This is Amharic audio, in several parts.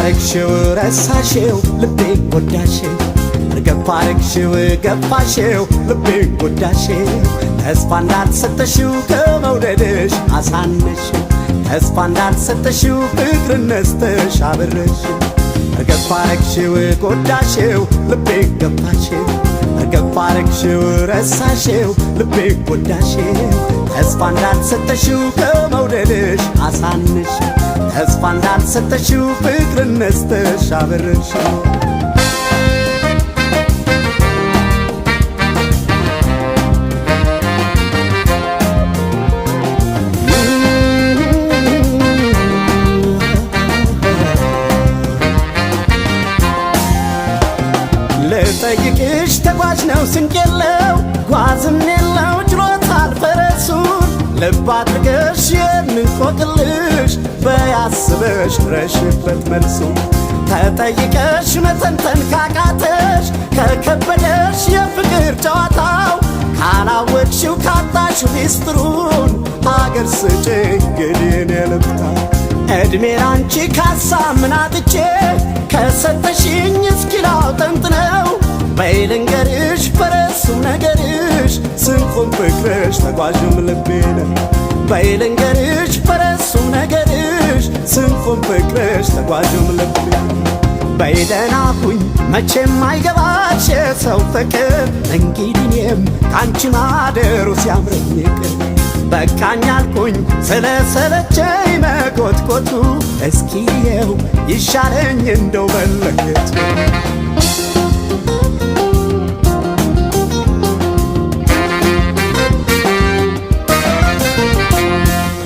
አረግሽው ረሳሽው ልቤን ጎዳሽው እርግፍ አረግሽው ገፋሽው ልቤን ጎዳሽው ተስፋ እንዳልሰጠሽው ከመውደድሽ አሳነሽው ተስፋ እንዳልሰጠሽው ፍቅርን ነስተሽ አበረሽው እርግፍ አረግሽው ጎዳሽው ልቤን ገፋሽው እርግፍ አረግሽው ረሳሽው ልቤን ጎዳሽው ተስፋ እንዳልሰጠሽው ከመውደድሽ አሳነሽው ተስፋ እንዳልሰጠሽው ፍቅርን ነስተሽ አበረሽው። ልጠይቅሽ ተጓዥ ነው ስንቅ የለው ጓዝም የለው ችሎታል ፈረሱን ልብ አድርገሽ የምንቆቅልሽ በያስበሽ ድረሽበት መልሱ ተጠይቀሽ መተንተን ካቃተሽ ከከበደሽ የፍቅር ጨዋታው ካላወቅሽው ካጣሽው ሚስጥሩን አገር ስጭኝ ግድን የልብታ እድሜ ላንቺ ካሳ ምን አጥቼ ከሰጠሽኝ እስኪላው ጠንጥነው በይ ልንገርሽ ፈረሱም ነገርሽ ስንቁም ፍቅርሽ ተጓዥም ልቤ ነው። በይ ልንገርሽ ፈረሱም ነገርሽ ስንቁም ፍቅርሽ ተጓዥም ልቤ ነው። በይ ደህና ሁኝ መቼም አይገባሽ የሰው ፍቅር እንግዲህ እኔም ካንቺ ማደሩ ሲያምረኝ ይቅር በቃኝ አልኩኝ ስለሰለቸኝ መኮትኮቱ እስኪየው ይሻለኝ እንደው መለየቱ።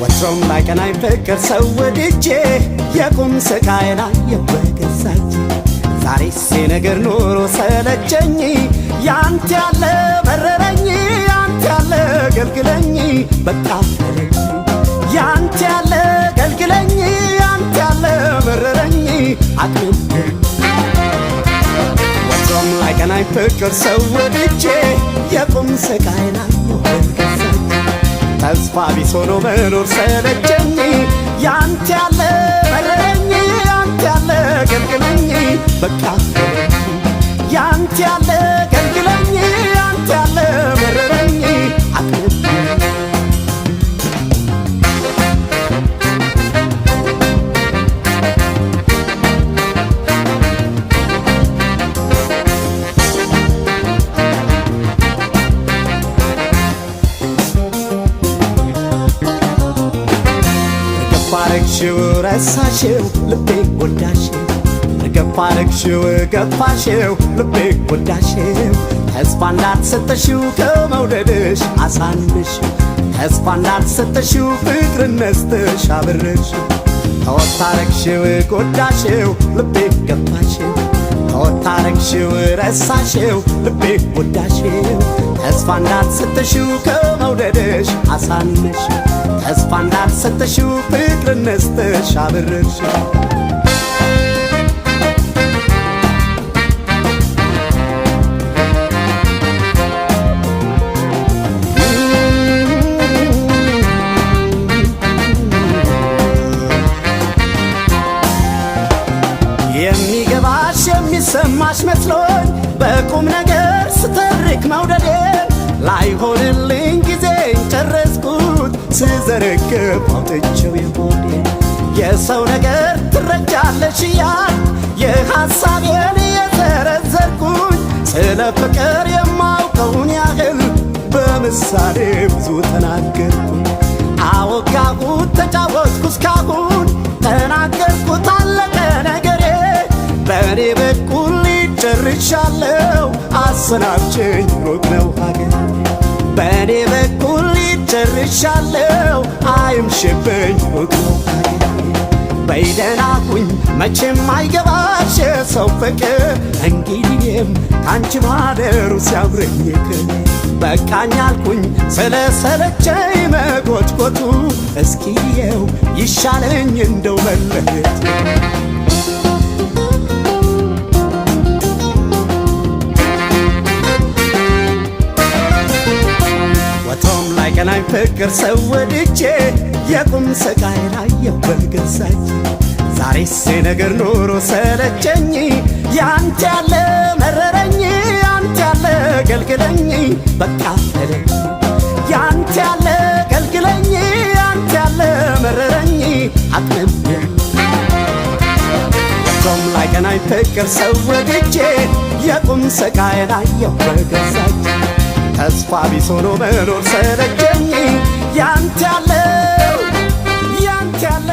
ወትሮም ላይቀናኝ ፍቅር ሰው ወድጄ የቁም ስቃዬን አየሁ በገዛ እጄ። ዛሬስ የነገር ኑሮ ሰለቸኝ ያንተ ያለ መረረኝ ያንተ ያለ ገልግለኝ በቃ ተለኝ ያንተ ያለ ገልግለኝ ያንተ ያለ መረረኝ አቅምም ወትሮም ላይቀናኝ ፍቅር ሰው ወድጄ የቁም ስቃዬን አየሁ በገዛ እጄ። ተስፋ ቢስ ሆኖ መኖር ሰለቸኝ ያንተ ያለ መረረኝ ያንተ ያለ ገልግለኝ በቃ ያንተ ያለ ገልግለኝ ያንተ ያለ መረረኝ አቅምም እርግፍ አረግሽው ረሳሽው ልቤን ጎዳሽው እርግፍ አረግሽው ገፋሽው ልቤን ጎዳሽው ተስፋ እንዳልሰጠሽው ከመውደድሽ አሳንሽው ተስፋ እንዳልሰጠሽው ፍቅርን ነስተሽ አብረሽው ተወት አረግሽው ጎዳሽው ልቤን ገፋሽው ተወት አረግሽው ረሳሽው ልቤን ጎዳሽው ተስፋ እንዳልሰጠሽው ከመውደድሽ አሳንሽው ተስፋ እንዳልሰጠሽው ፍቅርን ነስተሽ አብረሽው። የሚገባሽ የሚሰማሽ መስሎኝ በቁም ነገር ስተርክ መውደዴን ላይሆንልኝ ጊዜን ጨረስኩት ስዘረግፍ አውጥቼው የሆዴን የሰው ነገር ትረጃለሽ እያል የሐሳቤን እየዘረዘርኩኝ ስለ ፍቅር የማውቀውን ያህል በምሳሌ ብዙ ተናገርኩኝ። አወጋሁት ተጫወትኩ እስካሁን ተናገርኩት አለቀ ነገሬ በእኔ በኩል ጨርሻለሁ አሰናብችኝ ሩቅ ነው ሀገሬ። በእኔ በኩል ጨርሻለሁ አይምሽብኝ ሩቅ ነው ሀገሬ። በይ ደህና ሁኝ መቼም አይገባሽ የሰው ፍቅር እንግዲህ እኔም ካንቺ ማደሩ ሲያምረኝ ይቅር በቃኝ አልኩኝ ስለሰለቸኝ መጎትጎቱ እስኪየው ይሻለኝ እንደው መለየቱ። ወትሮም ላይቀናኝ ፍቅር ሰው ወድጄ የቁም ስቃዬን አየሁ በገዛ እጄ። ዛሬስ ነገር ኖሮ ሰለቸኝ፣ ያንተ ያለ መረረኝ፣ ያንተ ያለ ገልግለኝ፣ በቃ ተለኝ። ያንተ ያለ ገልግለኝ፣ ያንተ ያለ መረረኝ፣ አቅምም ወቶም ላይ ቀናኝ ፍቅር ሰው ወድጄ የቁም ስቃዬን አየሁ በገዛ እጄ። ተስፋ ቢስ ሆኖ መኖር ሰለቸኝ፣ ያንተ ያለ፣ ያንተ ያለ